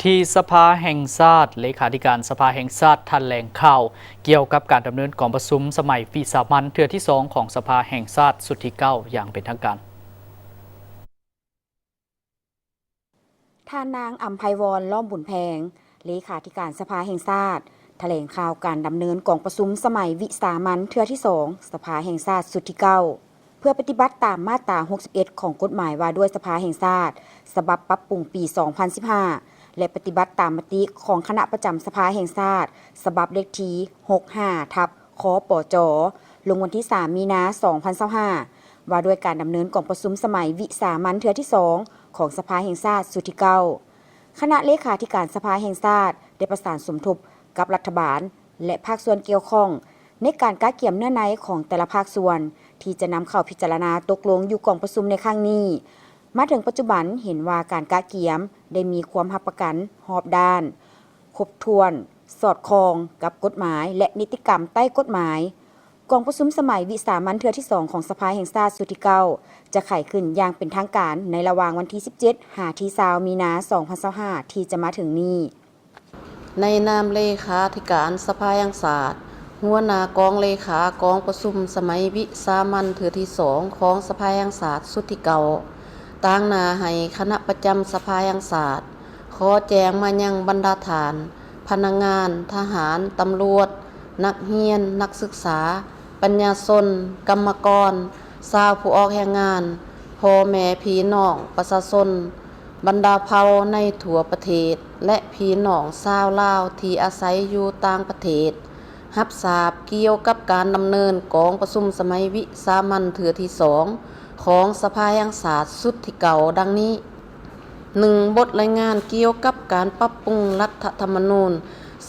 ທີ່ສະພາແຫ່ງຊາດ, ເລຂາທິການສະພາແຫ່ງຊາດຖະແຫຼງຂ່າວກ່ຽວກັບການດຳເນີນກອງປະຊຸມສະໄໝວິສາມັນເທື່ອທີສອງຂອງສະພາແຫ່ງຊາດຊຸດທີເກົ້າຢ່າງເປັນທາງການ. ທ່ານນາງ ອຳໄພວອນ ລ້ອມບຸນແພງ ເລຂາທິການສະພາແຫ່ງຊາດ ຖະແຫຼງຂ່າວການດຳເນີນກອງປະຊຸມສະໄໝວິສາມັນເທື່ອທີສອງ ສະພາແຫ່ງຊາດຊຸດທີເກົ້າ ເພື່ອປະຕິບັດຕາມມາດຕາຫົກສິບເອັດ ຂອງກົດໝາຍວ່າດ້ວຍສະພາແຫ່ງຊາດ ສະບັບປັບປຸງປີສອງພັນສິບຫ້າ ແລະ ປະຕິບັດຕາມມະຕິຂອງຄະນະປະຈຳສະພາແຫ່ງຊາດ ສະບັບເລກທີຫົກຫ້າ ທັບ ຄປຈ ລົງວັນທີສາມ ມີນາ ສອງພັນຊາວຫ້າ ວ່າດ້ວຍການດຳເນີນກອງປະຊຸມສະໄໝວິສາມັນເທື່ອທີສອງຂອງສະພາແຫ່ງຊາດຊຸດທີເກົ້າ. ຄະນະເລຂາທິການສະພາແຫ່ງຊາດໄດ້ປະສານສົມທົບກັບລັດຖະບານ ແລະ ພາກສ່ວນກ່ຽວຂ້ອງ ໃນການກະກຽມເນື້ອໃນຂອງແຕ່ລະພາກສ່ວນ ທີ່ຈະນຳເຂົ້າພິຈາລະນາຕົກລົງຢູ່ກອງປະຊຸມໃນຄັ້ງນີ້. ມາເຖິງປັດຈຸບັນເຫັນວ່າການກະກຽມໄດ້ມີຄວາມຮັບປະກັນຮອບດ້ານ, ຄົບຖ້ວນ, ສອດຄ່ອງກັບກົດໝາຍ ແລະ ນິຕິກຳໃຕ້ກົດໝາຍ. ກອງປະຊຸມສະໄໝວິສາມັນເທື່ອທີສອງຂອງສະພາແຫ່ງຊາດຊຸດທີເກົ້າ ຈະໄຂຂຶ້ນຢ່າງເປັນທາງການໃນລະຫວ່າງວັນທີສິບເຈັດ ຫາທີຊາວ ມີນາ ສອງພັນຊາວຫ້າ ທີ່ຈະມາເຖິງນີ້. ໃນນາມເລຂາທິການສະພາແຫ່ງຊາດ, ຫົວໜ້າກອງເລຂາກອງປະຊຸມສະໄໝວິສາມັນເທື່ອທີສອງຂອງສະພາແຫ່ງຊາດຊຸດທີເກົ້າ ຕາງໜ້າໃຫ້ຄະນະປະຈຳສະພາແຫ່ງຊາດ ຂໍແຈ້ງມາຍັງບັນດາທ່ານ ພະນັກງານ, ທະຫານ, ຕຳຫຼວດ, ນັກຮຽນ, ນັກສຶກສາ, ປັນຍາຊົນ, ກຳມະກອນ, ຊາວຜູ້ອອກແຮງງານ, ພໍ່ແມ່ພີ່ນ້ອງປະຊາຊົນ ບັນດາເຜົ່າໃນທົ່ວປະເທດ ແລະ ພີ່ນ້ອງຊາວລາວທີ່ອາໄສຢູ່ຕ່າງປະເທດ ຮັບຊາບກ່ຽວກັບການດຳເນີນກອງປະຊຸມສະໄໝວິສາມັນເທື່ອທີສອງຂອງສະພາແຫ່ງຊາດຊຸດທີເກົ້າ ດັ່ງນີ້: ໜຶ່ງ ບົດລາຍງານກ່ຽວກັບການປັບປຸງລັດຖະທຳມະນູນ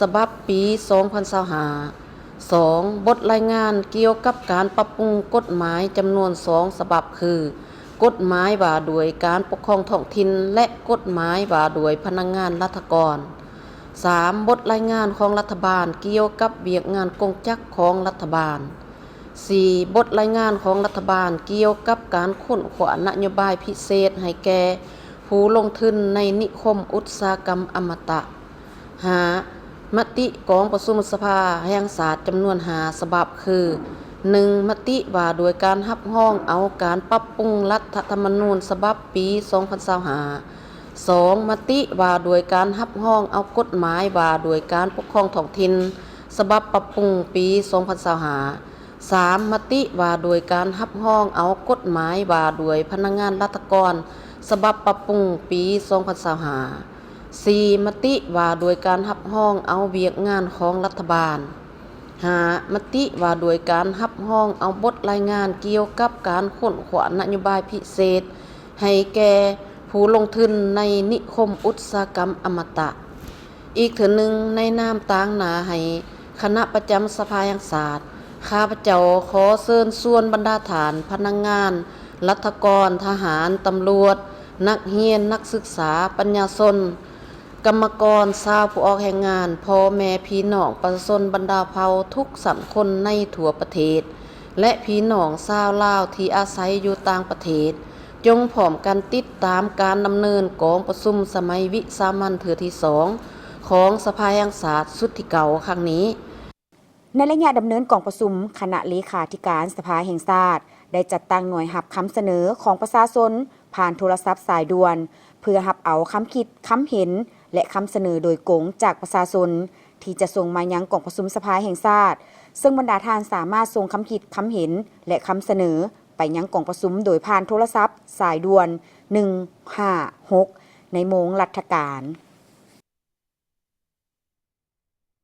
ສະບັບປີສອງພັນຊາວຫ້າ. ສອງ ບົດລາຍງານກ່ຽວກັບການປັບປຸງກົດໝາຍຈຳນວນສອງສະບັບ ຄື ກົດໝາຍວ່າດ້ວຍການປົກຄອງທ້ອງຖິ່ນ ແລະ ກົດໝາຍວ່າດ້ວຍພະນັກງານລັດຖະກອນ. ສາມ ບົດລາຍງານຂອງລັດຖະບານກ່ຽວກັບວຽກງານກົງຈັກຂອງລັດຖະບານ. ສີ່ ບົດລາຍງານຂອງລັດຖະບານກ່ຽວກັບການຄົ້ນຄວ້ານະໂຍບາຍພິເສດໃຫ້ແກ່ຜູ້ລົງທຶນໃນນິຄົມອຸດສາຫະກຳອະມະຕະ. ຫ້າ ມະຕິກອງປະຊຸມສະພາແຫ່ງຊາດຈຳນວນຫ້າສະບັບ ຄື ໜຶ່ງ ມະຕິວ່າດ້ວຍການຮັບຮອງເອົາການປັບປຸງລັດຖະທຳມະນູນສະບັບປີສອງພັນຊາວຫ້າ. ສອງ ມະຕິວ່າດ້ວຍການຮັບຮອງເອົາກົດໝາຍວ່າດ້ວຍການປົກຄອງທ້ອງຖິ່ນສະບັບປັບປຸງປີສອງພັນຊາວຫ້າ. ສາມ ມະຕິວ່າດ້ວຍການຮັບຮອງເອົາກົດໝາຍວ່າດ້ວຍພະນັກງານລັດຖະກອນສະບັບປັບປຸງປີສອງພັນຊາວຫ້າ. ສີ່ ມະຕິວ່າດ້ວຍການຮັບຮອງເອົາວຽກງານຂອງລັດຖະບານ. ຫ້າ ມະຕິວ່າດ້ວຍການຮັບຮອງເອົາບົດລາຍງານກ່ຽວກັບການຄົ້ນຄວ້ານະໂຍບາຍພິເສດໃຫ້ແກ່ຜູ້ລົງທຶນໃນນິຄົມອຸດສາຫະກຳອະມະຕະ. ອີກເທື່ອໜຶ່ງ, ໃນນາມຕາງໜ້າໃຫ້ຄະນະປະຈຳສະພາແຫ່ງຊາດ, ຂ້າພະເຈົ້າຂໍເຊີນຊວນບັນດາທ່ານພະນັກງານ, ລັດຖະກອນ, ທະຫານ, ຕຳຫຼວດ, ນັກຮຽນ, ນັກສຶກສາ, ປັນຍາຊົນ, ກຳມະກອນ, ຊາວຜູ້ອອກແຮງງານ, ພໍ່ແມ່ພີ່ນ້ອງປະຊາຊົນບັນດາເຜົ່າທຸກຊັ້ນຄົນໃນທົ່ວປະເທດ ແລະ ພີ່ນ້ອງຊາວລາວທີ່ອາໄສຢູ່ຕ່າງປະເທດ, ຈົ່ງພ້ອມກັນຕິດຕາມການດຳເນີນກອງປະຊຸມສະໄໝວິສາມັນເທື່ອທີສອງຂອງສະພາແຫ່ງຊາດຊຸດທີເກົ້າຄັ້ງນີ້. ໃນໄລຍະດຳເນີນກອງປະຊຸມ, ຄະນະເລຂາທິການສະພາແຫ່ງຊາດໄດ້ຈັດຕັ້ງໜ່ວຍຮັບຄຳສະເໜີຂອງປະຊາຊົນຜ່ານໂທລະສັບສາຍດ່ວນ ເພື່ອຮັບເອົາຄຳຄິດ, ຄຳເຫັນ ແລະ ຄຳສະເໜີໂດຍກົງຈາກປະຊາຊົນ ທີ່ຈະສົ່ງມາຍັງກອງປະຊຸມສະພາແຫ່ງຊາດ, ເຊິ່ງບັນດາທ່ານສາມາດສົ່ງຄຳຄິດ, ຄຳເຫັນ ແລະ ຄຳສະເໜີໄປຍັງກອງປະຊຸມໂດຍຜ່ານໂທລະສັບສາຍດ່ວນ ໜຶ່ງຫ້າຫົກ ໃນໂມງລັດຖະການ.